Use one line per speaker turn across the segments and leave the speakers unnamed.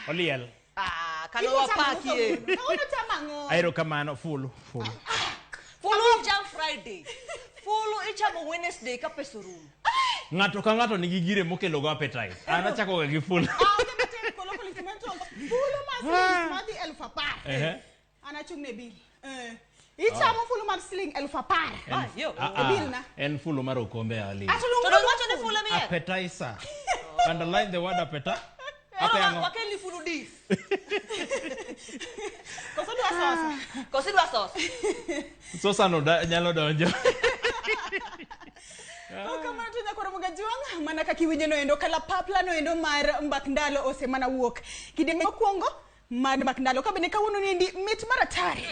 Oliel.
Ah, kano
Ibo chamo
wapakie.
kawuono. Kawuono chamo ang'o?
Erokamano fulu, fulu.
Fulu ok cham Friday. Fulu ichamo Wednesday ka pesa orumo.
Ng'ato ka ng'ato nigi gire mokelo go appetite. An achako ga gi fulu.
Ah, onge matek, Kolokolo instrumentals. Fulu mar siling madhi 10,000.
Ehe.
An achung' ne bill. Eh. Ichamo fulu mar siling 10,000.
Ah, yo.
Ah,
E
ah,
bill na.
En fulu mar okombe ali.
Ato
To
dong
dong wacho ni fulu emiel.
Appetizer. Underline the word appetizer.
Koro
Ape ang'o?
wakelni fulu dis.
Koso dwa sosa.
Koso idwa sos.
Sosa no da, nyalo donjo.
Kamano to nyakwar Ramogi Ajwang', mana kaka iwinjo noendo kalapapla noendo mar mbak ndalo osemana wuok. Kidieny mokwongo mar mbak ndalo ka bende kawuono niendi mit mar atari.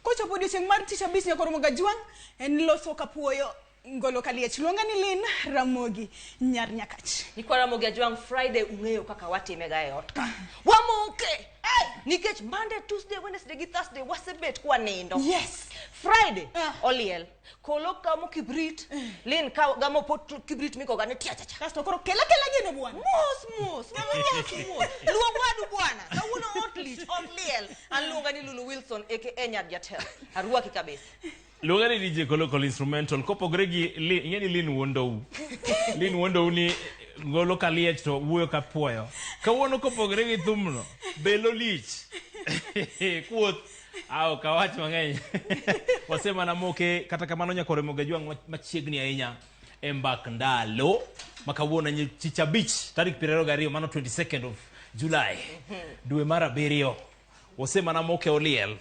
Kochopo odiochieng' mar tich abich nyakwar Ramogi Ajwang' en loso kapuoyo ngolo kaliech. Luonga ni Lynn Ramogi nyar Nyakach.
Nyikwa Ramogi Ajwang' Friday ung'eyo kaka watime ga e ot ka. Wamoke! Nikech Monday, Tuesday, Wednesday gi Thursday wasebet kwanindo.
Yes.
Friday
Ah.
oliel. Kolo gamo kibrit. Lynn ka gamo pot kibrit mikoga ni tia cha cha.
Kasto koro kela kela gino bwana.
Mos mos, mos mos. Luong wadu bwana. Kawuono ot lich, ot liel. An luonga ni Lulu Wilson aka Nyar Jatelo. Arwaki kabisa.
Luonga ni DJ Kolokolo Instrumental. Kopogore gi Lynn, ing'e ni Lynn wuondou. Lynn wuondou ni ngolo kaliech to wuoyo ka puoyo. Kawuono kopogore gi thumno, belo lich. Kuoth. Ah, ok awach mang'eny. Wasemana moke kata kamano nyakore Ramogi Ajwang' machiegni ahinya e mbak ndalo ma kawuono en tich abich tarik 22 mano 22nd of July dwe mar abiriyo wasemana moke oliel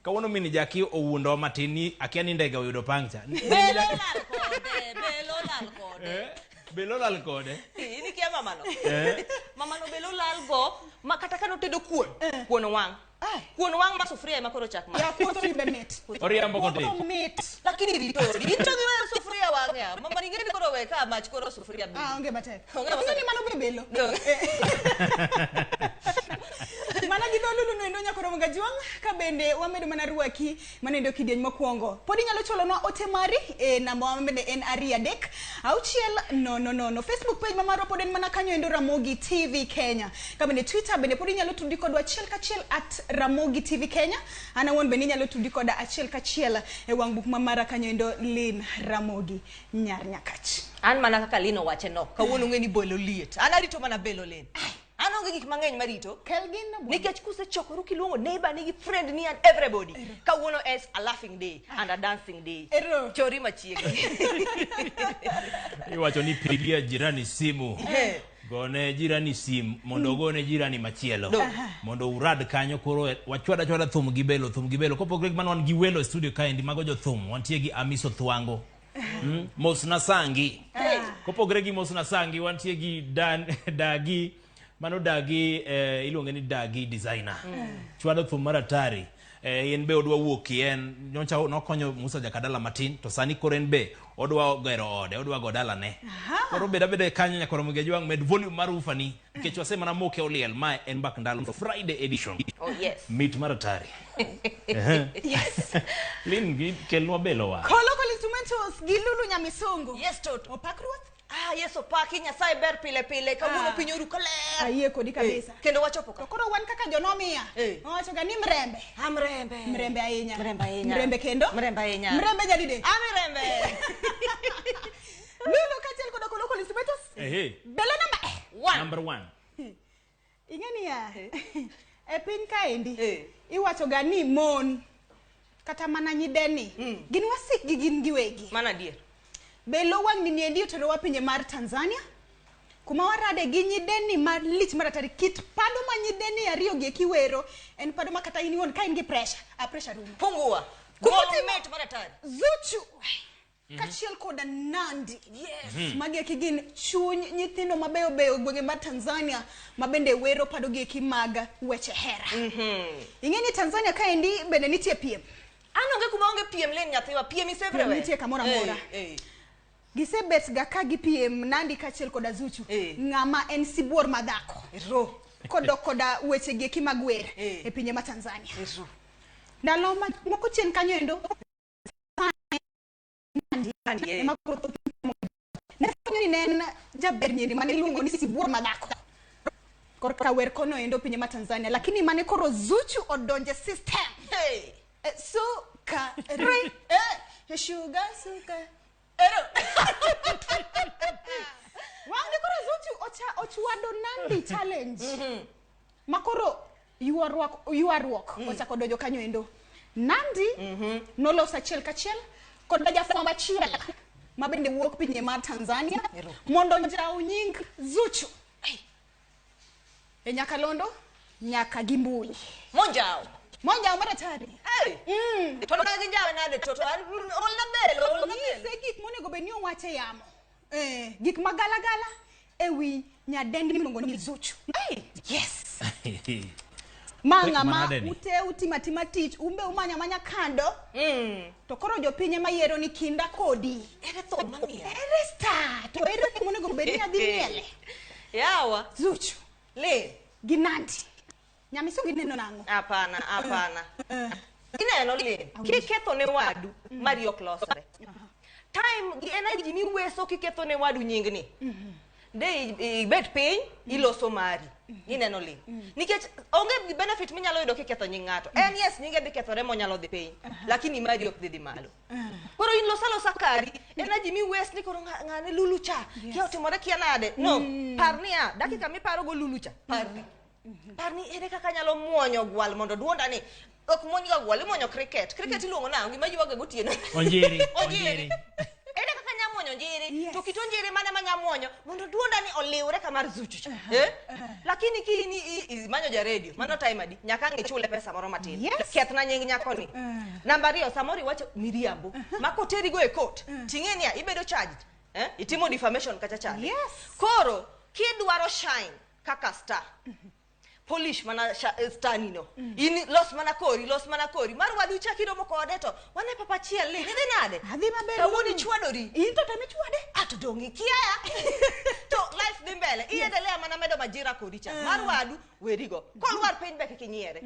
kawuono min Jaki owuondowa matin ni akia ni ndege oyudo pangcha
Belo lal kode, belo lal kode.
Eh, belo lal kode
In ikia mamano?
Eh.
Mamano belo lal go ma kata ka notedo kuon, kuon wang'. Kuon wang' ma sufuria ema koro chak ma.
Ya kuotho ni be mit.
Oriambo kotin.
Kuotho mit.
Lakini rito, rito gi weyo sufuria wang' ya. Mama ni ngeni koro we ka mach koro sufuria bi.
Ah, onge matek.
Onge matek.
Ing'e ni mano be belo.
No.
Mana gi dho Lulu noendo nyakoro Ramogi Ajwang' ka bende wamedo mana rwaki mano endo kidieny mokwongo. Pod inyalo chwalonwa ote mari e namba wa bende en 2 3 6 0 0. Facebook page ma marwa pod en mana kanyo endo Ramogi TV Kenya. Ka bende Twitter bende pod inyalo tudi kodwa achiel kachiel at Ramogi TV Kenya. An awuon bende inyalo tudi koda achiel kachiel e wang' buk ma mara kanyo endo Lynn Ramogi nyar Nyakach.
An mana kaka Lynn owache no, kawuono ng'e ni belo liet. An arito mana belo Lynn. An onge gik mang'eny marito.
Kel gino bwana.
Nikech kusechokoru kiluongo neighbor ni gi friend ni and everybody. Kawuono is a laughing day and a dancing day.
Ero.
Chori machiegni.
Iwacho ni pigia jirani simu.
Eh.
Gone jirani sim mondo ogone jirani machielo.
No.
Mondo urad kanyo koro wachwada chwada thum gi belo thum gi belo. Kopogore gi mano wan gi welo e studio kaendi mago jothum. Wantie gi Amiso Thwango. Mosna Sangi. Kopogore gi Mosna Sangi wantie gi Dan Dagi mano Dagi iluonge ni Dagi designer. Chwado thum mar atari. En be odwa wuok kien nyocha nokonyo Musa Jakadala matin to sani koro en be odwa gero ode odwa go dalane. Koro bed abeda kanyo nyaka Ramogi Ajwang' med volume mar ufani nikech wasemana moke oliel mae en mbak ndalo Friday edition.
Oh yes.
Mit mar atari.
Yes.
Lynn gi kelnwa belo wa.
Kolokolo Instrumentals gi Lulu Nyamisungu.
Yes toto.
Opak ruoth.
Ah, yes opaki Nyasaye ber pile pile. Kawuono
Ah.
piny oru kaler.
Ayie kodi kabisa.
Eh, kendo wachopo ka.
To koro wan kaka jonomiya.
Eh.
Wawacho ga ni mrembe.
Ah, mrembe.
Mrembe ahinya.
Mrembe ahinya.
Mrembe kendo.
Mrembe ahinya.
Mrembe nyadidek.
Ah, mrembe.
Lulu kaachiel koda Kolokolo Instrumentals.
Ehe.
Belo namba
One.
Number one.
Ing'e niya, e piny kaendi
Eh.
iwacho ga ni mon kata mana nyideni gin wasikgi gin giwegi.
Mano adier.
Belo wang'ni niendi oterowa pinje mar Tanzania kuma warade gi nyideni malich maratari kit pado ma nyideni ariyo gi eki wero en pado ma kata in iwuon ka in gi pressure a pressure rumo.
Pungua.
Kuma
Gol
otimo-
mit mar atari.
Zuchu kaachiel koda Nandi.
Yes.
Magi eki gin chuny nyithindo mabeyo beyo e gwenge mar Tanzania ma bende wero pado gi eki mag weche hera. Ing'e ni Tanzania kaendi bende nitie piem.
An onge kuma onge piem Lynn nyathiwa. Piem is everywhere.
Nitie kamoro amora.
Eh, eh.
Gisebet ga ka gipiem Nandi kaachiel koda Zuchu.
Eh.
Ng'ama en sibuor madhako.
Ero.
Kodok koda weche gi eki mag wer
Eh.
e pinje ma Tanzania.
Ero.
Ndalo ma moko chien kanyo endo
Nandi, eh.
ema koro thoth ne fwenyo ni ne en jaber nyiri mane iluongo ni sibuor madhako. Korka wer kono endo pinye ma Tanzania, lakini mane koro Zuchu odonje system.
Hey.
Sukari, sugar, sugar. Ero. Wang'ni koro Zuchu ochwado Nandi challenge. Makoro ywaruok ochako donjo kanyo endo. Nandi noloso achiel kachiel kod jafwambo achiel ma bende wuok pinje mar Tanzania mondo njaw nying Zuchu e nyakalondo nyaka gi mbui.
Monjaw.
Monjaw maratari.
Hey. To nagi njawe nade to an olna belo, olna belo.
Nyise gik monego bed ni owacho e yamo. Gik magalagala e wi nyadendi miluongo ni Zuchu.
Hey.
Yes. Ma
Tek
ng'ama
manade ni.
ute utima tima tich umbe umanya manya kando. To koro jopiny ema yiero ni kinda kodi.
Ere tho mamiel.
Ere star to ere gima onego bed ni adhi miele.
Yawa.
Zuchu
Le.
gi Nandi. Nyamisungu ineno nang'o?
Hapana, hapana. Ineno le. Kiketho ne wadu, mari ok losre. Time gi energy miweso kiketho ne wadu nyingni. De ibet piny, iloso mari. Ineno le. Nikech onge benefit minyalo yudo kiketho nying ng'ato. En yes, nyinge dhi kethore monyalo dhi piny, lakini mari ok dhi dhi malo. Koro in losa losa kari, energy miwes ni koro ng'ane Lulu cha. Kia otimore kia nade? No, par niya, dakika miparo go Lulu cha, parri. Par ni ere kaka anyalo muonyo gwal mondo duonda ni ok muony ga gwal, imuonyo cricket. Cricket iluongo nang'o? Gima ywaga gotieno.
Onjiri,
Onjiri.
onjiri.
Ere kaka anya muonyo onjiri?
Yes.
To kit onjiri mane manya muonyo mondo duonda ni oliwre kamar Zuchu cha. Lakini ki in imanyo ja radio, mano time adi? Nyaka ang' ichule pesa moro matin.
Yes.
Kethna nying nyako ni. Namba ariyo, samoro iwacho miriambo. Ma koteri go e court, ting'e niya, ibedo charged. Itimo defamation kacha chande.
Yes.
Koro, kidwaro shine kaka star, polish mana star nino. In los mana kori, los mana kori. Mar wadu cha kiromo kode to wane papa chiel ni. Idhi nade?
Adhi maber.
Kawuono ichwadori.
In to temi chwade.
Ah, to dong' ikiaya. To life dhi mbele. Iendelea mana medo majira kori cha. Mar wadu werigo. Kolwar piny be kik inyiere.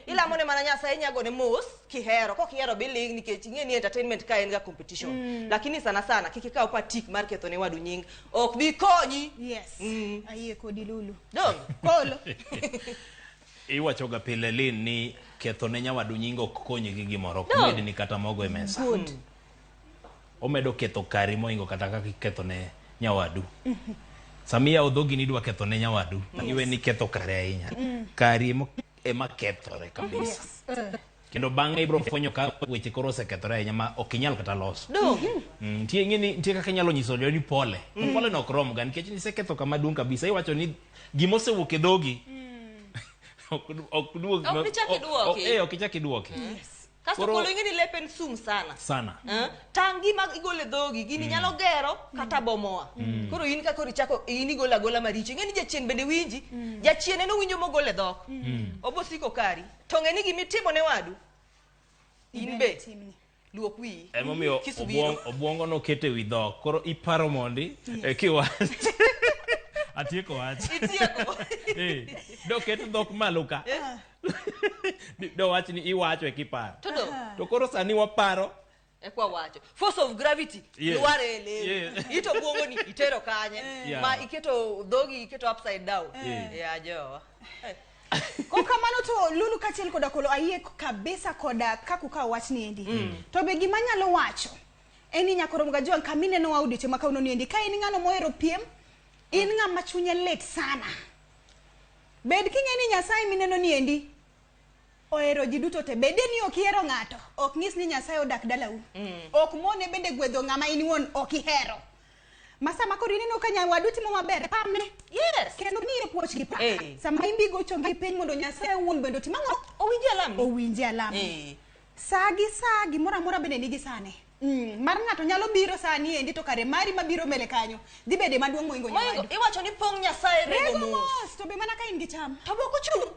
Ilamone mana Nyasaye nyagone mos kihero. Kok ihero biling nikech ing'e ni entertainment ka en ga competition. Lakini sana sana kik ikaw patik mar ketho ne wadu nying. Ok bi konyi.
Yes. Ayie kodi Lulu.
Dong'.
Kolo.
Iwacho ga pile Lin ni ketho ne nyawadu nying ok konyi gi gimoro, ok
No.
medni kata mogo e mesa.
Good.
Omedo ketho kari mohingo kata kaka iketho ne nyawadu. Sama iyawo dhogi ni idwa ketho ne nyawadu, iwe ni ketho kare ahinya. Kari ema kethore kabisa. Kendo bang'e ibiro fwenyo ka weche koro osekethore ahinya ma ok inyal kata loso.
Dong'.
Nitie ing'e ni nitie kaka inyalo nyiso jo ni pole. To pole no ok rom ga nikech niseketho kama duong' kabisa. Iwacho ni gima osewuok e dhogi ok duog
Ok ichak iduoki.
Ok ichak iduoki.
Kasto kolo ing'e ni lep en sum sana.
Sana.
Tang' gima igolo e dhogi, gini nyalo gero kata bomoa. Koro in ka koro ichako in igolo agola maricho. Ing'e ni jachien bende winji. Jachien en owinjo mogolo e dhok. Obo siko kari. To ng'e ni gimitimo ne wadu, in be
Timni.
luok wiyi.
Emomiyo
Kisubiro.
obuongo noket e wi dhok. Koro iparo mondi kiwach. Atieko wach.
Itieko.
Doket dhok malo ka. Dowach ni iwacho e kiparo.
To dong'.
To koro sani waparo.
Ekwa wacho. Force of gravity.
Yes.
Lwar e lewi.
Yes.
Ito obwongo ni itero kanye.
Yeah.
Ma iketo dhogi iketo upside down.
Yeah.
Ya jowa.
Kokamano to Lulu kaachiel koda Kolo ayie kabisa koda kaka ukawo wach ni endi. To be gima anyalo wacho en ni nyakoro Mgajwang' kamineno wa odiochieng' ma kawuono ni endi ka in ng'ano mohero piem, in ng'ama chunye lit sana. Bed king'e ni Nyasaye mineno ni endi ohero ji duto te. Bede ni ok ihero ng'ato, ok nyis ni Nyasaye odak dalau. Ok mone bende gwedho ng'ama in iwuon ok ihero. Ma sama koro ineno ka nyawadu timo maber, pamne.
Yes.
Kendo miye puoch gi pak.
Eh.
Sama in be gocho gi piny mondo Nyasaye owuon bende otim ang'o?
Owinji alam.
Owinji alam.
Eh.
Sa gi sa gimoro amora bende nigi sane. Mar ng'ato nyalo biro sani endi to kare mari mabiro mbele kanyo dhi bede maduong' mohingo
Mohingo,
nyawadu.
iwacho ni pong' Nyasaye rego
Rego
mos.
mos, to be mana ka in gi cham.
To bok ochung'.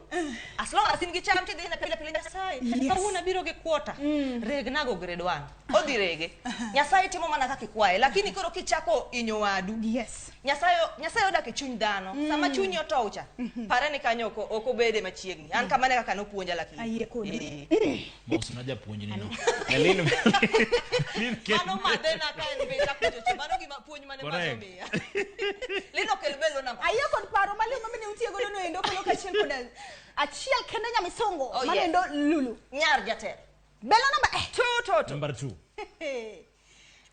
As long as in gi cham tidhi ne pile pile Nyasaye.
Yes.
Kawuono abiro gi kwota. Regnago grade 1. Odhi rege. Nyasaye timo mana kaka ikwaye, lakini koro kichako inyo wadu.
Yes.
Nyasaye Nyasaye odak e chuny dhano. Sama chunyi otow cha, pare ni kanyo ok ok obede machiegni. An kamano e kaka nopuonja lakini.
Ayie kodi.
Eh.
Mos na japuonj ni no. Lin Lin
Mano madhena ka en be takuchocho. Mano gima puonj mane
Correct.
masomiya. Lin okel belo namba.
Ayie kod paro maliw ma bende utiyo godo no endo kolo kaachiel kod achiel kende nyamisongo
Oh,
mano
yes.
endo Lulu.
Nyar jatelo.
Belo namba eh.
Two toto.
Number 2.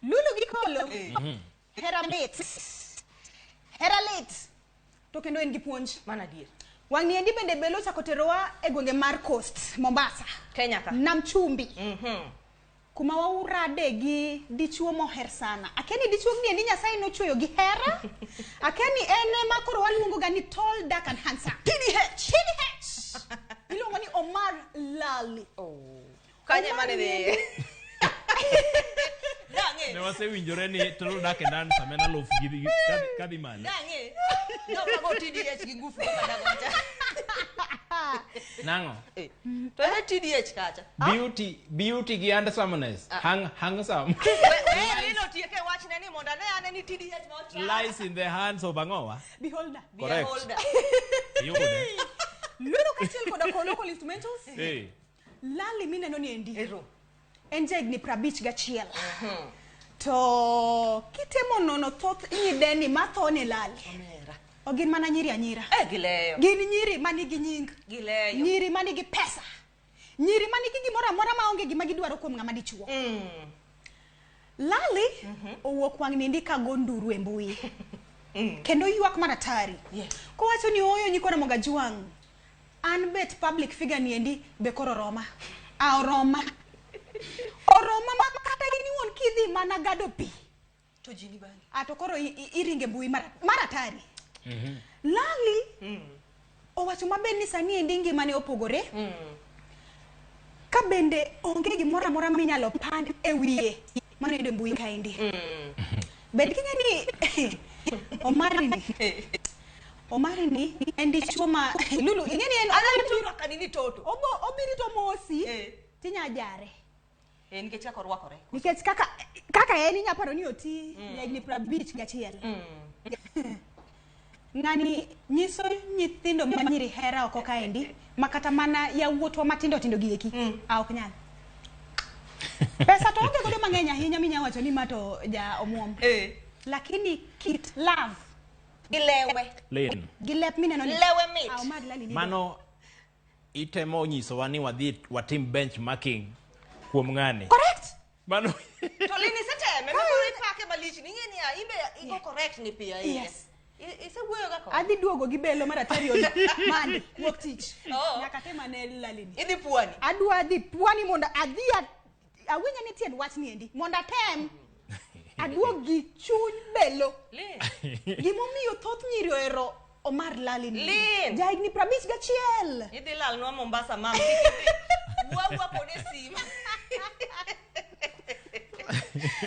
Lulu gi Kolo. Hera mit. Hera lit. To kendo en gi puonj.
Mano adier.
Wang' ni endi bende belo ochako terowa e gwenge mar Coast, Mombasa.
Kenya ka.
Nam Chumbi. Kuma waurade gi dichuo moher sana. Akia ni dichuo ni endi Nyasaye nochweyo gi hera. Akia ni en ema koro waluongo ga ni tall, dark and handsome.
TDH.
TDH. Iluongo ni Omar Lali.
Oh. Kanye
Omar
mane
ni
dhi. Dang'e.
Ne wasewinjore ni tolo dak e dan sama en aluf gi kadhi malo.
Dang'e. Nokago TDH gi ngufu kaka dagocha.
Nang'o?
Eh. To en TDH kacha.
Beauty, beauty gi handsomeness. Hang handsome.
We Lin otieke wachne ni mondo ane ane ni TDH ma ocha.
Lies in the hands of ang'owa.
Beholder.
Correct.
Beholder.
Iyude.
Lulu kaachiel koda Kolo instrumentals.
Eh.
Lali mineno ni endi.
Ero.
En jahigni 51. To kitemo nono thoth nyideni matho ne Lali.
Omera.
Ok gin mana nyiri anyira.
Eh gileyo.
Gin nyiri manigi nying.
Gileyo.
Nyiri manigi pesa. Nyiri manigi gimoro amora maonge gima gidwaro kuom ng'ama dichuo. Lali owuok wang' nindi ka go nduru e mbui. Kendo ywak maratari.
Yes.
Kowacho ni ooyo nyikwa Ramogi Ajwang'. An bet public figure ni endi be koro roma. A oroma. Oroma ma kata in iwuon kidhi mana gado pi.
To ji ni bang'i.
A to koro iringe mbui maratari. Lali owacho maber ni sani endi ngimane opogore. Ka bende onge gimoro amora minyalo pand e wiye mano yudo e mbui kaendi. Bed king'e ni Omari ni Omari ni en dichuo ma Lulu ing'e ni en
Aneno to orwako nini toto.
obo obiro to mosi
Eh.
tinya jare.
Eh nikech kaka orwakore.
Nikech kaka kaka en inya paro ni oti jahigni 51. Ng'ani nyiso nyithindo ma nyiri hera oko kaendi ma kata mana yawuotwa matindo tindo gi eki a ok nyal. Pesa to onge godo mang'eny ahinya minya wacho ni ma to ja omuom.
Eh.
Lakini kit love
Gilewe.
Lin.
gi lep mineno ni
Lewe mit.
Ah, Omar Lali ni
Mano itemo nyisowa ni wadhi watim benchmarking kuom ng'ani.
Correct.
Mano
To Lin iseteme, ma koro ipake malich ni ing'e niya, in be igo correct ni piyo ahinya.
Yes.
Isewuoyo ga kode.
Adhi duogo gi belo mar atari oli mandi wuok tich.
Oh.
Nyaka tem ane Lali ni.
Idhi pwani.
Adwa dhi pwani mondo adhi awinjo ni tiend wach ni endi mondo atem aduog gi chuny belo.
Lin.
Gimomiyo thoth nyiri ohero Omar Lali ni.
Lin.
Jahigni 51.
Idhi lalnwa Mombasa mam. Kik idhi. Wuo awuoa kode e sim.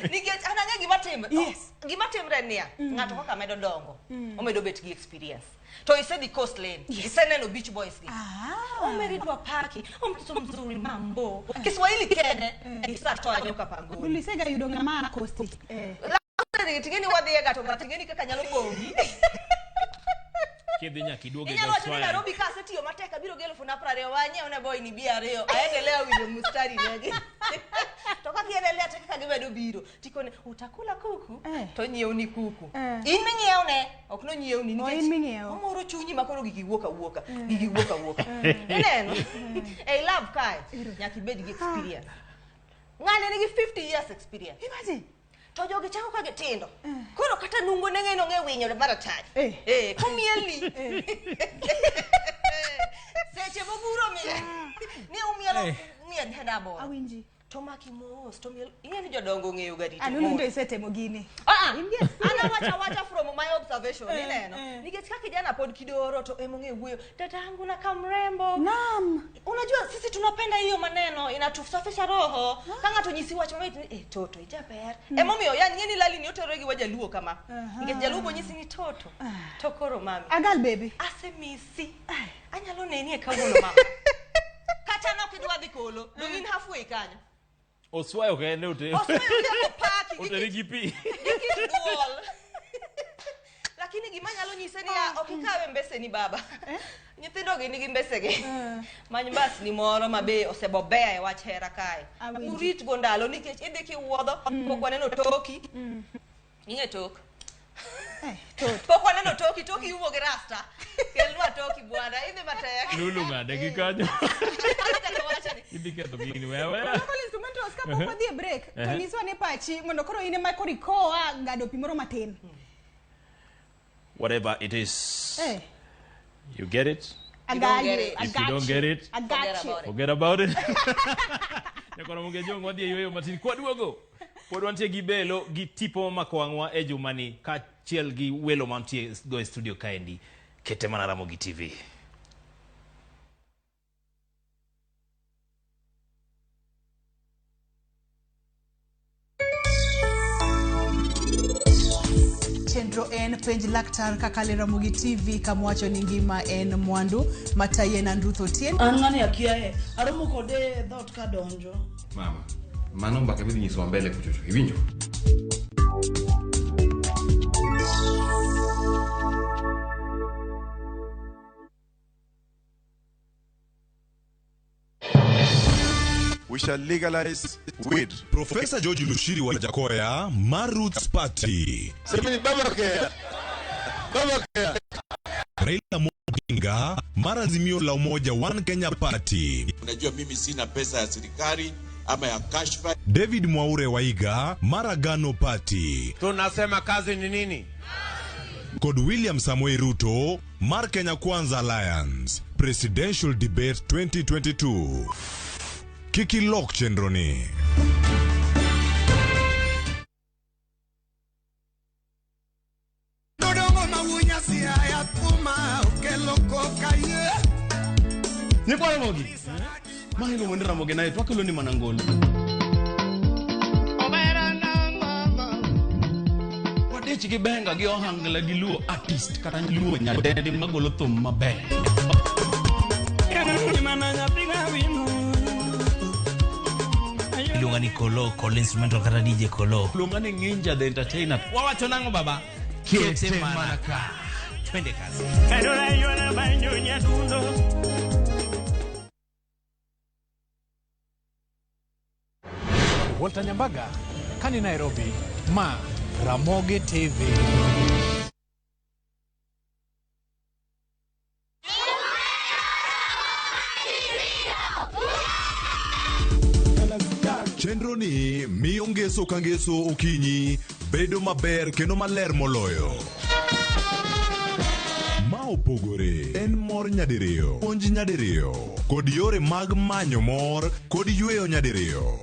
Nikech an ang'e gima timre.
Yes.
Gima timre en niya, ng'ato kaka medo dongo, omedo bet gi experience. To isedhi Coast Lane, iseneno Beach Boys gi.
Ah.
Omeri dwa paki, omtoto mzuri mambo. Kiswahili kende, isatoa nyoka pangoni.
Ulisega yudo ng'ama a Coast. Eh.
Ting'eni wadhiye ga to ting'eni kaka nyalo bongi.
kidhi nyaka iduog e
Inyalo wacho ni
Joswaya.
Nairobi ka asetiyo matek abiro gi 20,020 wanyiew ne boy ni bia ariyo aendelea winjo mstari negi. To ka giendelea to kaka gimedo biro tikone utakula kuku
Eh.
to nyiewni kuku.
Eh.
In minyiewne ok nonyiewni
Oh,
nikech
in ming'iewo.
omoro chunyi ma koro gigi wuok awuoka gigi wuok awuoka. Ineno? Ei love kae nyaka ibed gi experience. Ng'ani nigi 50 years experience.
Imagine.
To jogi chako ka gitindo. Koro kata nungo ne ng'eno ng'e winyo maratari.
Eh.
Eh, komielni. Seche moguro miel. Ni umielo
Eh.
miel heda aboro.
Awinji.
To maki mos to miel. Ing'e ni jodongo ong'eyo ga rito.
Alulu
mos.
ndo isetemo gini.
Ah, ah.
In gi experience.
An awacho awacha from my observation
Eh,
ineno.
eh.
Nikech ka kijana pod kidoro to emong'e wuoyo. Dadangu na kamrembo.
Naam.
Unajua sisi tunapenda hiyo maneno inatusafisha roho. Ka ng'ato nyisi wach mamit ni eh, toto ijaber. Emomiyo yani ng'eni lali ni oterore gi wajaluo kama.
Aha.
Nikech jaluo bo nyisi ni toto. To koro mami.
Agal baby.
Asemisi. Anyalo neni e kawuono mama. Kata nok idwa dhi kolo, dong in halfway kanyo.
Oswayo kende ote.
Oswayo kendo opaki gi
Otere gi pi.
Gi kit duol. Lakini gima nyalo nyise niya, ok ikawe mbeseni baba. Nyithindo gi nigi mbesegi. Many mbasni moro ma be osebobea e wach hera kae.
Awinjo.
Urit go ndalo nikech idhi kiwuodho pok waneno toki. Ing'e tok.
Eh, tot.
Pok waneno toki, toki iwuo gi rasta. Kelnwa toki bwana, idhi matek.
Lulu ng'ade gi kanyo.
Kaka wachoni.
Idhi ketho gini wewe.
Local instrumentals kapok wadhi e break to nyiswa ne pachi mondo koro in ema koro ikowa ng'ado pi moro matin.
Whatever it is.
Eh.
You get it?
I
You
got
don't get
you.
it.
I
If you
got
don't get it,
I got
Forget
you.
about it.
Forget about it. Nyakwara Mogi Ajwang' wadhi e yweyo matin kwaduogo. Pod wantie gi Belo gi tipo momako wang'wa e jumani kaachiel gi welo mantie go e studio kaendi. Kete mana Ramogi TV.
Chenro en penj laktar kaka le Ramogi TV kama wacho ni ngima en mwandu matayi en Andrew Otieno.
An ng'ani akiaye aromo kode e dhoot kadonjo.
Mama, mano mbaka midhi nyisowa mbele kuchocho, iwinjo?
We shall legalize weed.
Profesa George Lushiri wa Jakoya, mar Roots Party.
Semeni baba kea. Baba kea.
Raila Amolo Odinga, mar Azimio la Umoja One Kenya Party.
Unajua mimi sina pesa ya serikali ama ya kashfa.
David Mwaure Waiga, mar Agano Party.
Tunasema kazi ni nini?
Kod William Samoei Ruto, mar Kenya Kwanza Alliance. Presidential Debate 2022. Kik ilok chenro ni.
Nyikwa Ramogi. Ma iluongo ni Ramogi naye to wakelo ni mana ngolo. Wadich gi benga gi ohangla gi luo artist kata luo nyadendi magolo thum maber.
Iluonga ni Kolo, Kolo instrumental kata DJ Kolo.
Luonga ni Nginja the entertainer.
Wawacho nang'o baba? Kete mana ka. Twende kazi.
Walter Nyambaga, kani Nairobi, ma Ramogi TV.
Chenro ni miyo ngeso ka ngeso okinyi bedo maber kendo maler moloyo. Ma opogore en mor nyadiriyo, puonj nyadiriyo, kod yore mag manyo mor kod yweyo nyadiriyo.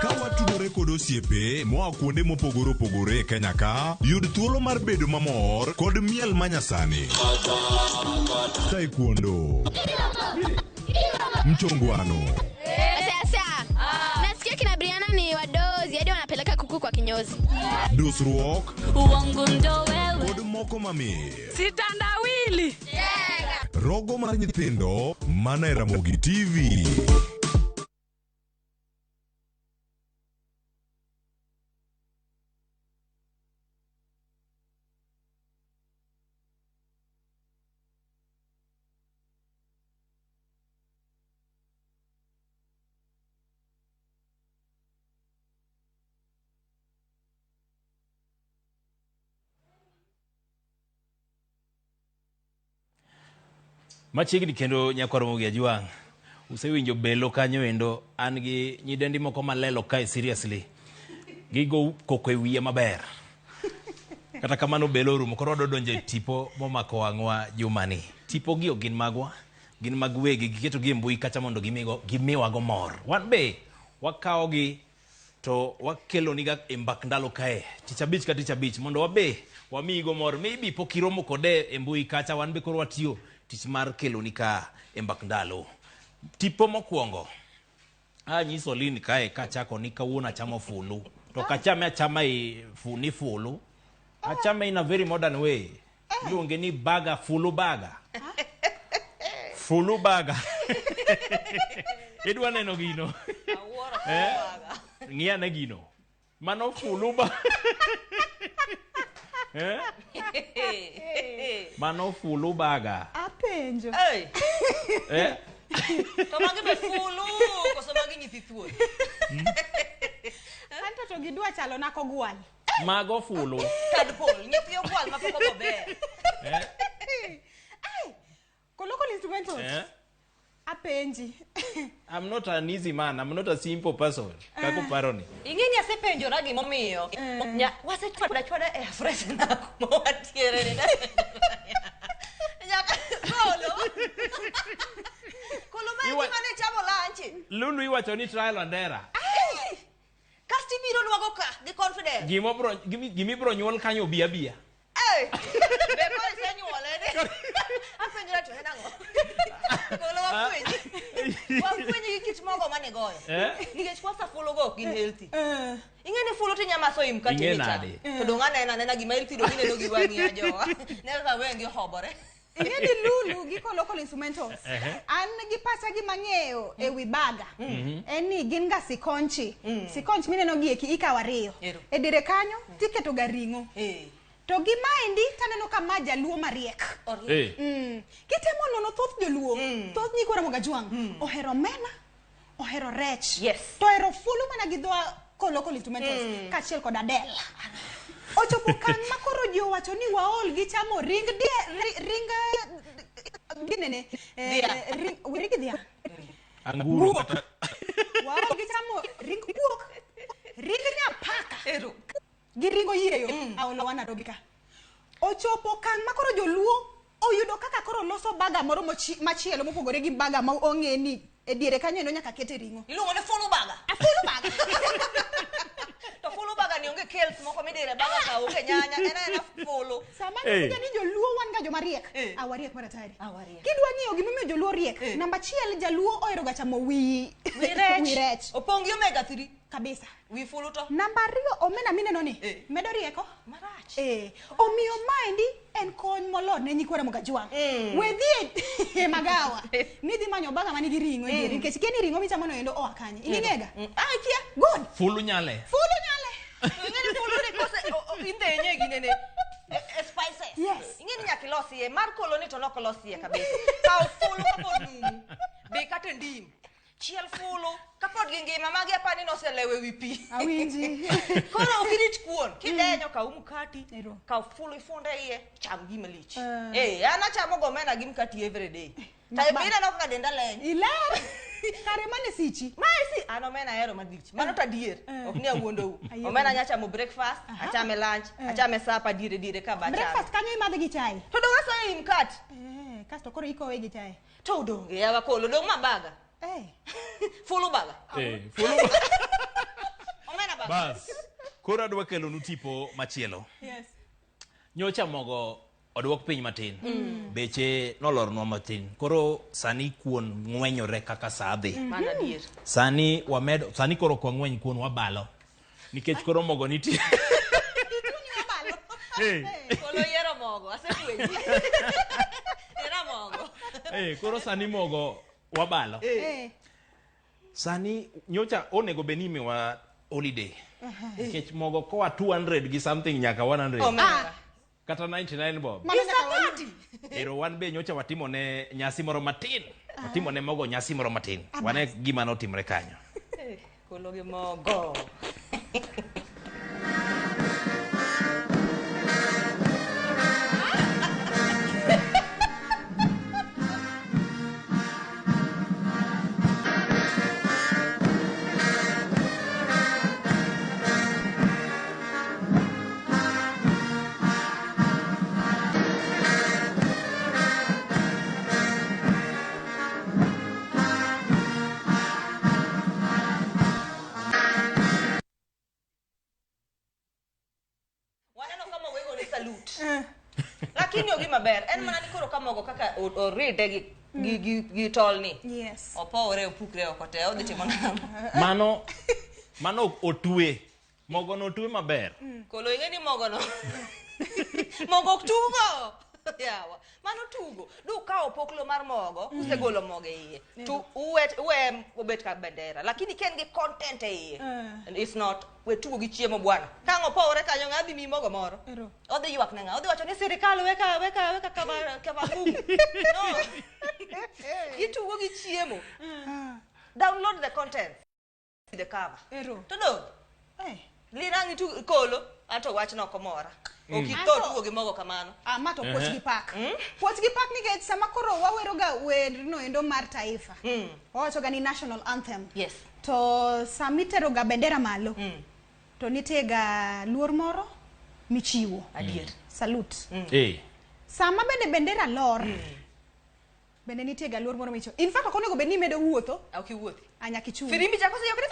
Ka watudore kod osiepe moa kuonde mopogore opogore e Kenya ka, yud thuolo mar bedo mamor kod miel manyasani. Taekwondo, mchongwano,
Sasa nasikia kina Brianna ni wadozi hadi wanapeleka kuku kwa kinyozi.
dusruok
Uongo ndo wewe.
kod moko mamit.
Sitandawili.
Rogo mar nyithindo mana e Ramogi TV.
Machiegni kendo nyakwar Ramogi Ajwang'. Usewinjo belo kanyo endo an gi nyidendi moko malelo kae seriously. Gigo koko e wiya maber. Kata kamano belo orumo koro wadwa donjo e tipo momako wang'wa jumani. Tipo gi ok gin magwa, gin mag wegi giketo gi e mbui kacha mondo gimiwago mor. Wan be wakawo gi to wakeloniga e mbak ndalo kae tich abich ka tich abich mondo wabe wamiyigo mor. Maybe pok iromo kode e mbui kacha, wan be koro watiyo tich mar keloni ka e mbak ndalo. Tipo mokwongo anyiso Lin kae kachako ni kawuono achamo fulu to ok achame achama e ni fulu achame in a very modern way iluonge ni baga fulu baga fulu baga. Idwa neno gino.
Awuoro
Eh?
baga.
Ng'i ane gino. Mano fulu ba. Eh? Mano fulu baga.
Apenjo.
Ei,
Eh?
to magi be fulu koso magi nyithi thuol.
Anto to gidwa chalo na kogwal.
Mago fulu.
Tadpole, nyithi ogwal ma pok obo ber.
Eh?
Ai, Kolokol instrumentals.
Eh?
Apenji.
I'm not an easy man. I'm not a simple person. Kaka uparo ni.
Ing'e ni asepenjora gimomiyo. Nya wasechwada chwada e fresna kuma wantiere ni. Nyaka kolo. Kolo ma gima ne chamo lunch.
Lulu iwacho ni trial and error.
Kasto ibiro nwago ka gi confidence.
Gimobro gimibro nyuol kanyo obi abia.
Ei, be koro isenyuole ni. Apenjora to en ang'o? Kolo wafwenyi. Wafwenyi gi kit mogo mane goyo.
Eh?
Nikech kwanza fulu go ok gin healthy. Ing'e ni fulu tinya maso i mkate
Ing'e
michamo.
nade?
To dong' aneno anena gima healthy dong' ineno gi wang'i ajowa. Ne kaka wengi ohobore.
Ing'e ni Lulu gi Kolokol instrumentals.
Ehe.
An gi pacha gima ng'eyo e wi baga. En ni gin ga sikonchi. Sikonch mineno gi eki ikawo ariyo.
Ero.
E dire kanyo tiketo ga ring'o.
Eh.
To gi maendi taneno ka ma jaluo mariek.
Eh.
Kitemo nono thoth joluo, thoth nyikwa Ramogi Ajwang' ohero omena, ohero rech.
Yes.
To ohero fulu mana gi dho Kolokol instrumentals kaachiel kod adel. Ochopo okang' ma koro ji owacho ni waol gi chamo ring die, ring ginene
Dhiang'.
ring weri gi dhiang'.
Anguro kata
Waol gi chamo ring guok, ring nyapaka
Ero.
gi ring oyieyo aolo wa Nairobi ka. Ochopo okang' ma koro joluo oyudo kaka koro loso baga moro machielo mopogore gi baga ma ong'e ni e diere kanyo endo nyaka kete ring'o.
Iluongo ni fulu baga.
Afulu baga.
To fulu baga ni onge kales moko midire baga ka onge nyanya en aena fulu.
Sama
Eh.
nyiso ni joluo wan ga joma riek.
Eh.
Ah, wariek mar atari.
Ah, wariek.
Kidwa ng'iyo gimomiyo joluo riek.
Eh.
Namba achiel jaluo ohero ga chamo wi
Wi rech.
wi rech.
Opong' gi omega 3.
Kabisa.
Wi fulu to.
Namba ariyo omena mineno ni
Eh.
medo rieko.
Marach.
Eh, omiyo maendi en kony molor ne nyikwa Ramogi Ajwang'. We dhi e magawa nidhi manyo baga manigi ring'o e diere nikech ikia ni ring'o michamo no endo oa kanye. Ining'ega?
Ah, ikia.
Good.
fulu nyale.
Fulu nyale.
To ing'e ni fulu ni kose indhenye ginene. E spices.
Yes.
Ing'e ni nyaka ilos iye. Mar kolo ni to nok olos iye kabisa. Kaw fulu kapod numu. Be kata ndim. Chiel fulu kapod gi ngima magi apani noselewe wi pi.
Awinji.
Koro ok irit kuon. Kidenyo kaw mkati.
Ero.
Kaw fulu ifunde iye. Cham gima lich.
Eh.
Eh, an achamo go omena gi mkati every day.
Ma-
To ineno kaka denda leny.
Iler. Kare mane sichi.
Mae si an omena ahero malich. Mano to adier.
Eh.
Ok ni awuondou.
Ayie
Omena
kodi.
anya chamo breakfast,
Aha.
achame lunch,
Eh.
achame supper diere diere ka ba achame.
Breakfast kanyo imadhe gi chai.
To dong' asoyo i mkati.
Eh, kasto koro ikowe gi chai.
To donge yawa kolo dong' ma baga.
Eh.
Fulu baga.
Eh, fulu
Omena baga.
Bas. Koro adwa kelonu tipo machielo.
Yes.
Nyocha mogo oduok piny matin. Beche nolornwa matin. Koro sani kuon ng'wenyore kaka saa dhi.
Mano adier.
Sani wamedo, sani koro ok wang'weny kuon wabalo. Nikech koro mogo nitie. Eh,
Kolo yiero mogo, asefwenyi. Era mogo.
eh, koro sani mogo wabalo.
Eh.
Sani nyocha onego bed ni imiwa holiday. Nikech mogo koa 200 gi something nyaka 100.
Omera.
Kata 99 bob.
Mano nyaka wayud.
Ero wan be nyocha watimo ne nyasi moro matin. Watimo ne mogo nyasi moro matin. Wane gima notimre kanyo.
Eh, Kolo gi mogo. Waneno ka mogo igone salute. Lakini ok gima ber. En mana ni koro ka mogo kaka oride gi tol ni.
Yes.
Opowre opukre oko te odhi timo nang'o?
Mano otwe. Mogo no otwe maber.
Kolo ing'e ni mogo no. Mogo ok tugo. Yawa. Mano tugo. Du kawo opoklo mar mogo, usegolo mogo e iye. To uwe uwe obet ka bendera. Lakini ka en gi content e iye. It's not we tugo gi chiemo bwana. Ka ang' opowore kanyo ng'a dhi miyi mogo moro.
Ero.
Odhi ywak ne ng'a? Odhi wacho ni sirikal weka weka weka kama kama bugu. No. Itugo gi chiemo. Download the content. The cover.
Ero.
To dong.
Eh.
Lirang itu kolo ato wachno ok omora. Ok itho
Anto-
tugo gi mogo kamano.
Ah, ma to puoch
Ehe.
gi pak. Puoch gi pak nikech sama koro wawero ga werno endo mar taifa. Wawacho ga ni national anthem.
Yes.
To sama itero ga bendera malo. To nitie ga luor moro michiwo.
Adier.
Salute.
Eh.
Sama bende bendera lor. Bende nitie ga luor moro michiwo. In fact ok onego bed ni imedo wuotho.
Ok iwuothi.
A nyaka ichung.
Firimbi chako oseyokre.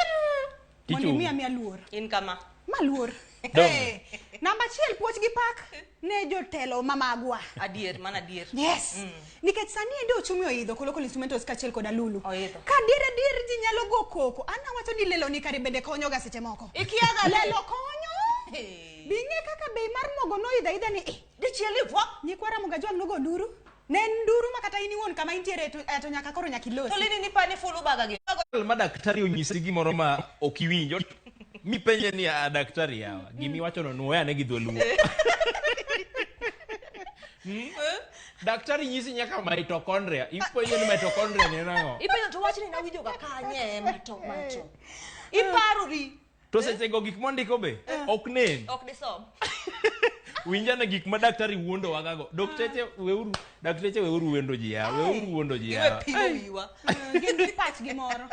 Mondo
Ichung.
imi amiya luor.
In kama.
Ma luor.
Dong.
Eh, Namba achiel puoch gi pak ne jotelo mamagwa.
Adier, mana adier.
Yes. Nikech sani ende ochumi oidho Kolokolo Instrumentals kaachiel kod Alulu.
Oidho.
Ka adier adier ji nyalo go koko. An awacho ni lelo ni kare bende konyo ga seche moko.
Ikiaga
Lelo konyo.
Hey.
Bing'e kaka bei mar mogo noidho aidha ni eh.
Dichiel ni vwa.
Nyikwa Ramogi Ajwang' nogo nduru. Ne en nduru ma kata in iwuon kama intiere to, eh, to nyaka koro nyaka ilosi.
To lini ni pani fulu baga gi.
Ma daktari onyisi gimoro ma ok iwinjo mipenje ni "Ah, daktari yawa gimiwachono nuoyane gi dholuo Daktari nyisi nyaka mitochondria ipenje ni mitochondria ni en ang'o
Ipenjo to wachni nawinjo ga kanye mato mato. Iparori.
to sechego gik mondiko be ok nen
Ok disom.
winjane gik ma daktari wuondowagago dokteche weuru dakteche weuru wuondo ji yawa weuru wuondo ji
Iwe
yawa
pimo wiwa.
Gin gi pachgi moro.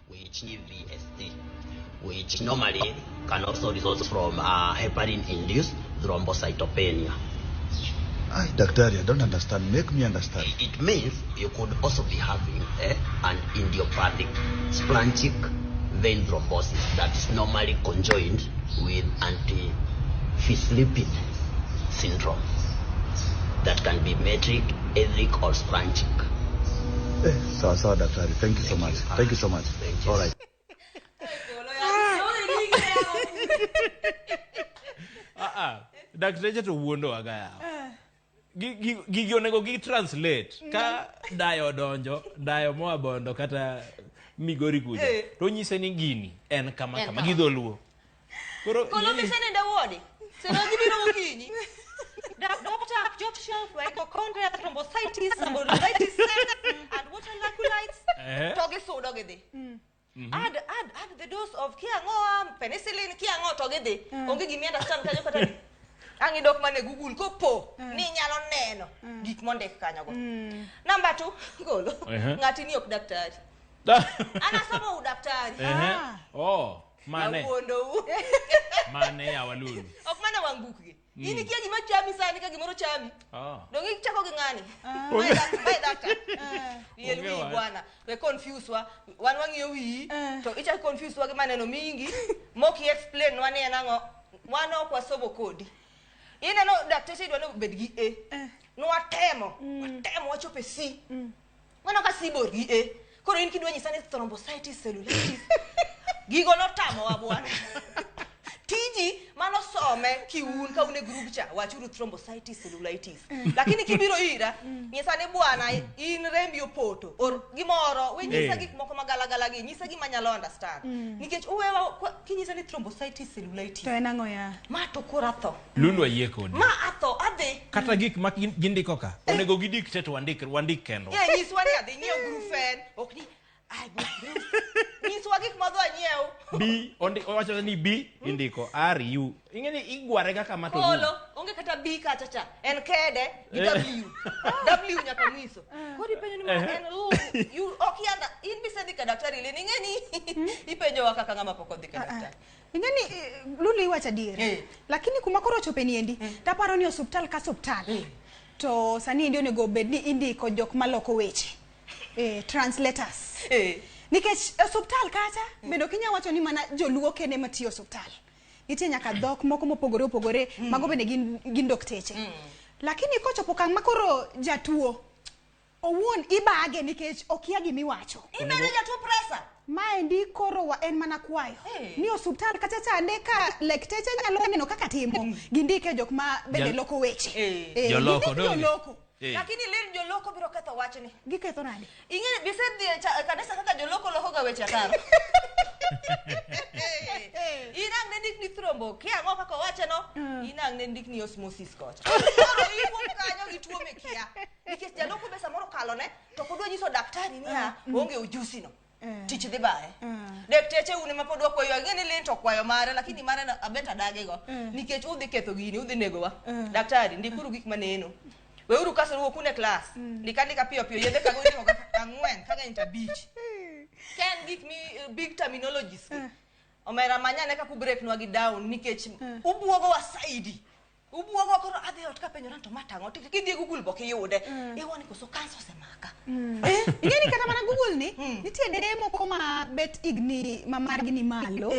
which EVST, which normally can also result from heparin-induced thrombocytopenia.
Ay, daktari, I don't understand. Make me understand.
It means you could also be having an idiopathic splanchnic vein thrombosis that is normally conjoined with antiphospholipid syndrome that can be metric, etheric, or splanchnic.
Eh, sawa sawa daktari. Thank you so much. Thank you so much.
Thank you.
All right.
Ah, ah, dakteche to wuondowaga yawa Gigi onego gi translate ka dayo odonjo dayo moa bondo kata migori kucha
Eh.
to onyise ni gini en kama
En
kama
kama.
gi dholuo koro
Kolo
ing'eni-
misenende wodi. Seno gibiro gokinyi. Doctor, job mitochondria, thrombocytis, thrombocytis, and water laculites.
Eh.
To gisudo gidhi. Add, add, add the dose of kiang'o, penicillin, kiang'o to gidhi. Onge gimi understand kanyo kata ni. Ang' idok mana e Google kopo ni inyalo neno gik mondik kanyogo. Namba 2, golo.
Ehe.
Ng'ati ni ok daktari. An asomo udaktari.
Ehe. Oh, mane
Awuondou.
mane yawa lulu
Ok mana wang' bukgi. In ikia gima chami sani ka gimoro chami.
oh.
Donge ichako gi ng'ani? Mae mae doctor. Liel
Onge
wiyi
wach.
bwana. We confuse wa. Wan wang'iyo wiyi to ichako confuse wa gi maneno mingi mok i explain nwa ni en ang'o. Wan ok wasomo kodi. Ineno dakteche idwa ni obed gi A. Nwatemo, watemo wachopo e C. Waneno ka C bor gi A. Koro in kidwa nyisa ni thrombocytis, cellulitis. Gigo notamowa bwana. Tiji manosome kiun ka un e group cha wachuru thrombocytis cellulitis. Lakini kibiro ira nyisa ni bwana in rembi opoto or gimoro we nyisa
Eh.
gik moko magalagala gi nyisa gima nyalo understand. Nikech uwewa kinyisa ni thrombocytis cellulitis.
To en ang'o ya?
Ma to koro atho.
lulu ayie kodi
Ma atho adhi.
kata gik ma gindiko ka onego gidictate wandik wandik kendwa
Ye nyiswa ni adhi nyiew brufen. Ok ni ibuprofen. Nyiswa gik madho anyiew.
B owacho ni B indiko R U ing'e ni igware ga kama to
Kolo,
rumo.
onge kata B kacha cha. En kede gi
Eh.
W. W nyaka mwiso. Koro ipenjo ni ma
Eh.
en U. You ok yanda in bisedhi ka daktari lini ing'e ni ipenjowa kaka ng'ama pok odhi ka daktari.
Ing'e ni eh, Lulu iwacho adier.
Eh.
Lakini kuma koro ochope ni endi, taparo ni osuptal ka osuptal. To sani endi onego bed ni indiko jok maloko weche. Eh, translators.
Eh.
Nikech e osuptal kacha, bende ok inyal wacho ni mana joluo kende matiyo osuptal. Nitie nyaka dhok moko mopogore opogore, mago bende gin, gin dokteche. Lakini kochopo okang' ma koro jatuo owuon ibage nikech okia gimiwacho.
Imedo jatuo presa.
Maendi koro wa en mana kwayo. Ni osuptal kata chande ka lekteche nyalo neno kaka timo. Gindike jok ma bende loko weche.
Joloko,
gindik
donge?
joloko.
Lakini lin joloko biro ketho wachni.
Giketho nade?
Ing'e bisedhi e kanisa kaka joloko loko ga weche ataro. Inang' ne ndik ni thrombo, kia ang'o kaka owache no? Inang' ne ndik ni osmosis kocha. Koro iwuok kanyo gi tuo mikia. Nikech jaloko be samoro kalone, to ok odwa nyiso daktari niya, oonge ujusi no. Tich dhi baye. Dakteche un ema pod wakwayo, ang'e ni lin to kwayo mare, lakini mare no abet adage go. Nikech udhi ketho gini, udhi negowa. Daktari, ndikuru gik maneno. Weuru kaso wuok une klas. Ndika ndika piyo piyo, yedhe kago ndiko kaka 4, ka ng'eny to 5. Ka en gik mi big terminologies gi. Omera manyane kaka ubreak nwa gi down nikech ubuogowa saidi. Ubuogowa koro adhi ot kapenjora to ma tang'o. Kidhi e Google bok iyude. Iwani koso kansa osemaka.
Ing'e ni kata mana Google ni, nitie deye moko ma bet higni ma margi ni malo.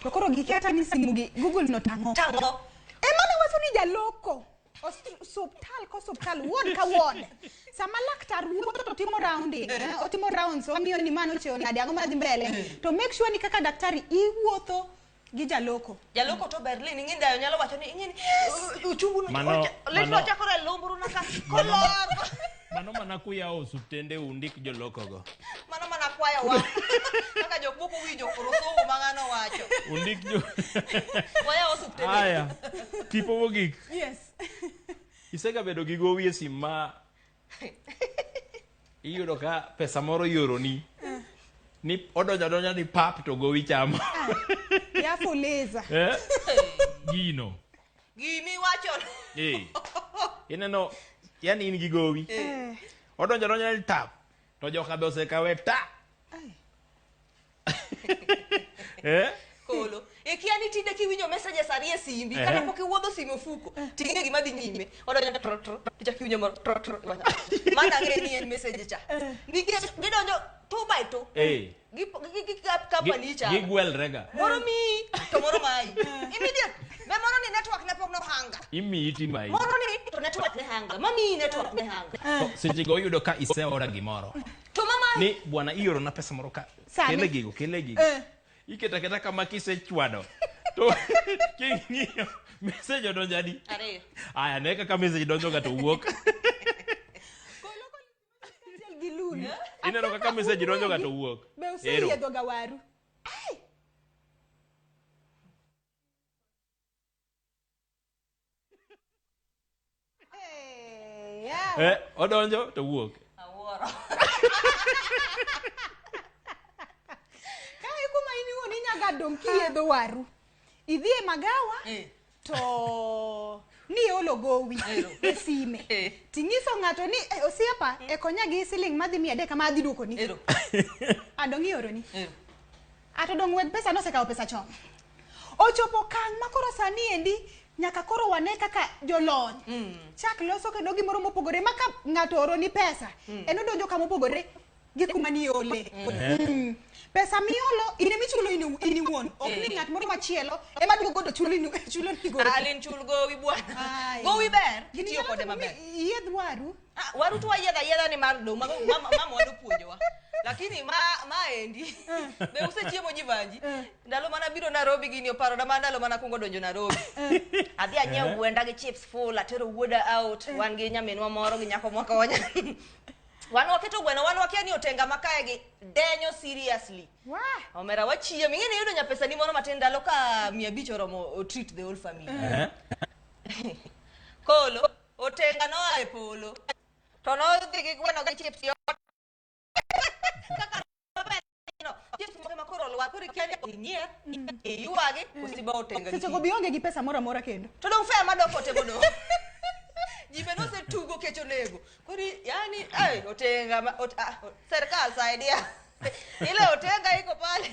To koro gikia ni simu gi Google no tang'o.
Tang'o.
Ema ne wacho ni jaloko. Osuptal kosuptal, ward ka ward. Sama laktar wuotho to timo rounding, otimo rounds, ong'iyo ni mano ochiewo nade, ang'o madhi mbele. To make sure ni kaka daktari iwuotho gi jaloko.
Jaloko to ber lin, ing'e dayo nyalo wacho ni ing'e ni uchungu no lin ochakore e lumbru na ka kolor.
Mano mana kuyawo osuptende undik joloko go.
Mano mana kwayo wa. Kaka jok moko winjo koro somo ma ng'ano wacho.
Undik jo.
Wayawo osuptende.
Aya. Tipo mogik.
Yes.
Isega bedo gi gowi e sim ma iyudo ka pesa moro ioroni. Ni odonjo adonja ni pap to gowi chamo.
Ya fuliza.
Gino.
Gimi wacho.
Ineno, yani in gi gowi. Odonjo adonja ni tap. To joka be osekawe ta.
Kolo. Ikia ni tinde kiwinjo messages ariyo e simbi, kata pok iwuodho simu ofuko, ting'e gima dhi nyime. Odonjo tro tro, tichak iwinjo moro tro tro. Mano ang'e ni en message cha. Nikech gidonjo 2 by 2. Gi company cha.
Gigwelre ga.
Moro miyi to moro mayi. Immediate. Be moro ni network ne pok nohanga.
Imiyi timayi.
Moro ni to network ne hanga. Mamiyi network ne hanga.
Seche go iyudo ka iseora gimoro.
To mama
ni bwana iorona pesa moro ka. Kele gigo, kele gigo. Iketo aketa kama kisechwado. To king'iyo message odonjo adi?
2.
Aya, ne kaka message donjo ga to wuok. Ineno kaka message donjo ga to wuok.
Be useyiedho ga waru?
Odonjo to wuok.
Awuoro.
Kae kuma in iwuon inyaga dong' kiyiedho waru. Idhi e magawa to niolo gowi e sime. Ting'iso ng'ato ni osiepa e konya gi siling madhi 300 kama adhi duokoni. Adong' ioroni. Ato dong' weg pesa nosekawo pesa chon. Ochopo okang' ma koro sani endi nyaka koro wane kaka jolony. Chak loso kendo gimoro mopogore ma ka ng'ato oroni pesa, en odonjo kama opogore gi kuma niole. Pesa miolo in ema ichulo in iwuon, ok ni ng'at moro machielo ema duogo to chulo ni gowi.
Alin chul gowi bwana. Gowi ber, itiyo kode maber.
Yiedh waru.
Waru to wayiedho ayiedha ni mar dong' mama wanopuonjowa. Lakini maendi be usechiemo Jivanji. Ndalo mana biro Nairobi gini oparona mana ndalo mana kuongo donjo Nairobi. Adhi anyiewo gwenda gi chips full, atero wuoda out, wan gi nyaminwa moro gi nyako mwakonya. Wan waketo gweno, wan wakia ni otenga makae gi denyo seriously. Omera wachiemo, ing'e ni iyudo nyapesa ni moro matin ndalo ka 500 oromo treat the whole family. Kolo, otenga noa e polo. To nodhi gi gweno gi chips yo. Kaka no, chips moko ema koro olwar, koro ikia ni inyier, iywagi, kosiba otenga gi
Seche go bionge gi pesa moro amora kendo.
To dong' fare madok ote modong'. Ji be nosetugo kech onego. Koro yani, ai, otenga ma, serikal saidia. Ile otenga iko pale.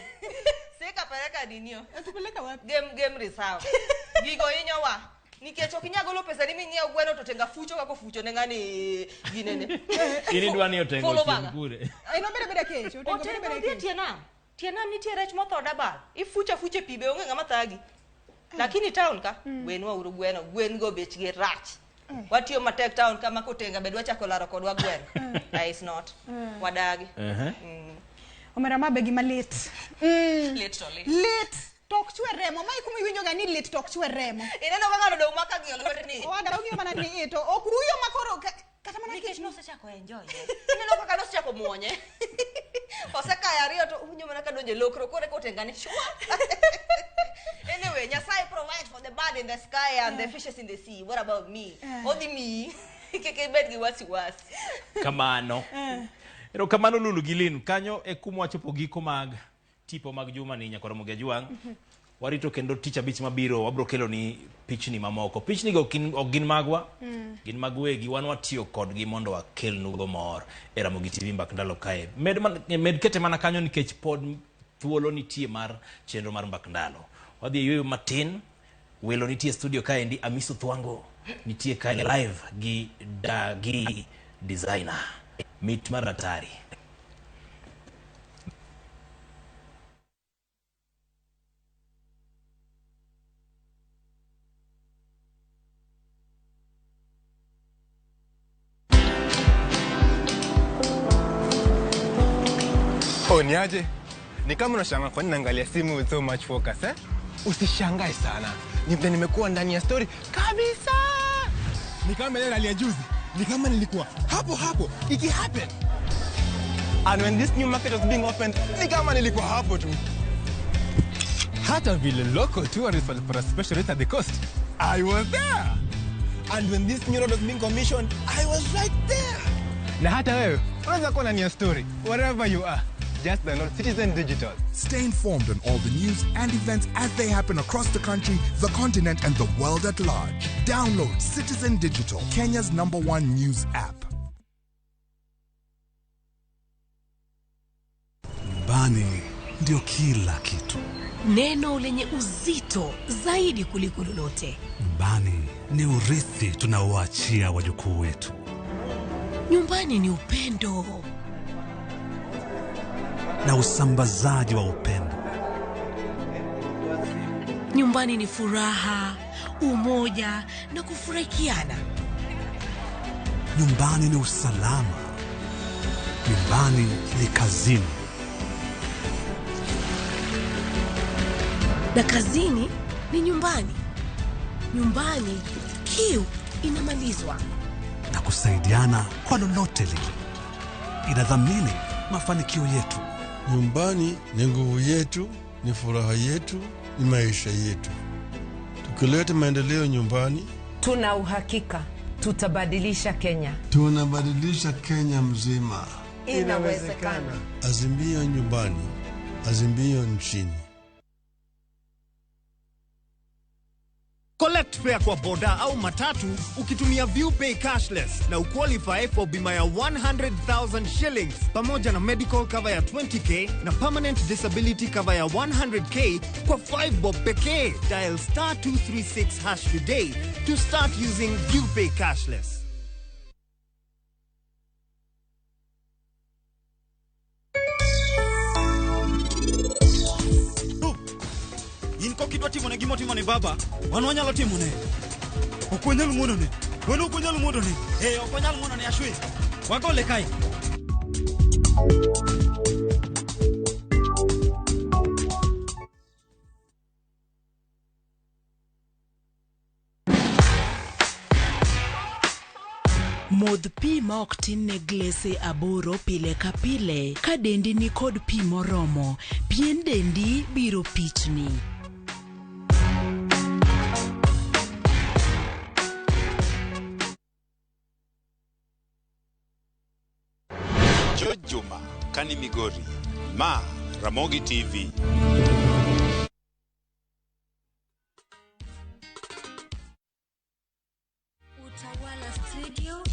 Sika peleka ninio.
Atupeleka wapi?
Game reserve. Gigo hinyowa. Nikech ok inyal golo pesa ni minyiew gweno to otenga fucho kaka ofucho ne ng'ani ginene.
In idwa ni otenga
Fulo
ochiem
baga.
kure.
En obeda beda kech, otenga obeda
Otenga
beda
odhi e
kech.
tie nam. Tie nam nitie rech motho dabal. Ifucho afucha e pi be onge ng'ama thagi. Lakini town ka, gwenwa uru gweno, gwen go bechgi rach. Watiyo matek town ka ma kotenga be dwa chako laro kodwa gweno. Is not. Wadagi.
Omera ma be gima lit.
Lit to lit.
Lit to ok chwer remo. Mae kuma iwinjo ga ni lit to ok chwer remo.
Ineno ka ng'ato odong' ma ka ng'iyo lwetni.
Owada ong'iyo mana ni to ok ruyo ma koro kata mana
nikech nosechako enjoy. Ineno kaka nosechako muonye. Osekayo ariyo to owinjo mana ka donjo e lokro koro eka otengane shwa. Anyway, Nyasaye provide for the bird in the sky and the fishes in the sea. What about me? Odhi miyi. Kik ibed gi wasiwasi.
Kamano. Erokamano Lulu gi Lin. Kanyo e kuma wachopo giko mag tipo mag juma ni nyakoro Ramogi Ajwang'. Warito kendo tich abich mabiro wabro kelo ni pichni mamoko. Pichni go ok gin magwa, gin mag wegi, wan watiyo kodgi mondo wakelnugo mor e Ramogi TV mbak ndalo kae. Med kete mana kanyo nikech pod thuolo nitie mar chenro mar mbak ndalo. Wadhi e yueyo matin, welo nitie studio kaendi, Amiso Thwango nitie kae live gi Dagi Designer. Mit mar hatari.
Oh, niaje? Ni kama unashangaa kwa nini naangalia simu with so much focus, eh? Usishangae sana. Ni vile nimekuwa ndani ya story kabisa. Ni kama ile rally ya juzi. Ni kama nilikuwa hapo hapo iki happen. And when this new market was being opened, ni kama nilikuwa hapo tu. Hata vile local tourists walipata special rate at the coast, I was there. And when this new road was being commissioned, I was right there. Na hata wewe unaweza kuwa ndani ya story wherever you are. Just download Citizen Digital.
Stay informed on all the news and events as they happen across the country, the continent, and the world at large. Download Citizen Digital, Kenya's #1 news app.
Nyumbani ndio kila kitu.
Neno lenye uzito zaidi kuliko lolote.
Nyumbani ni urithi tunaoachia wajukuu wetu.
Nyumbani ni upendo
na usambazaji wa upendo.
Nyumbani ni furaha, umoja na kufurahikiana.
Nyumbani ni usalama. Nyumbani ni kazini.
Na kazini ni nyumbani. Nyumbani kiu inamalizwa.
Na kusaidiana kwa lolote lile. Inadhamini mafanikio yetu.
Nyumbani ni nguvu yetu, ni furaha yetu, ni maisha yetu. Tukileta maendeleo nyumbani,
tuna uhakika tutabadilisha Kenya.
Tunabadilisha Kenya mzima.
Inawezekana.
Azimio nyumbani, azimio nchini.
Collect fare kwa boda au matatu ukitumia ViewPay cashless na uqualify for bima ya 100,000 shillings pamoja na medical cover ya 20k na permanent disability cover ya 100k kwa 5 bob pekee. Dial star 236 hash today to start using ViewPay cashless.
Kidwa timone gima timone baba, wan wanyalo timone. Ok wanyal ng'wonone. Wan ok wanyal ng'wonone. Eh, ok wanyal ng'wonone Ashwi. Wagole kae.
Modh pi ma ok tin ne glese 8 pile ka pile ka dendi ni kod pi moromo, pien dendi biro pichni.
George Juma, Kani Migori, Ma Ramogi TV.
Utawala Studio.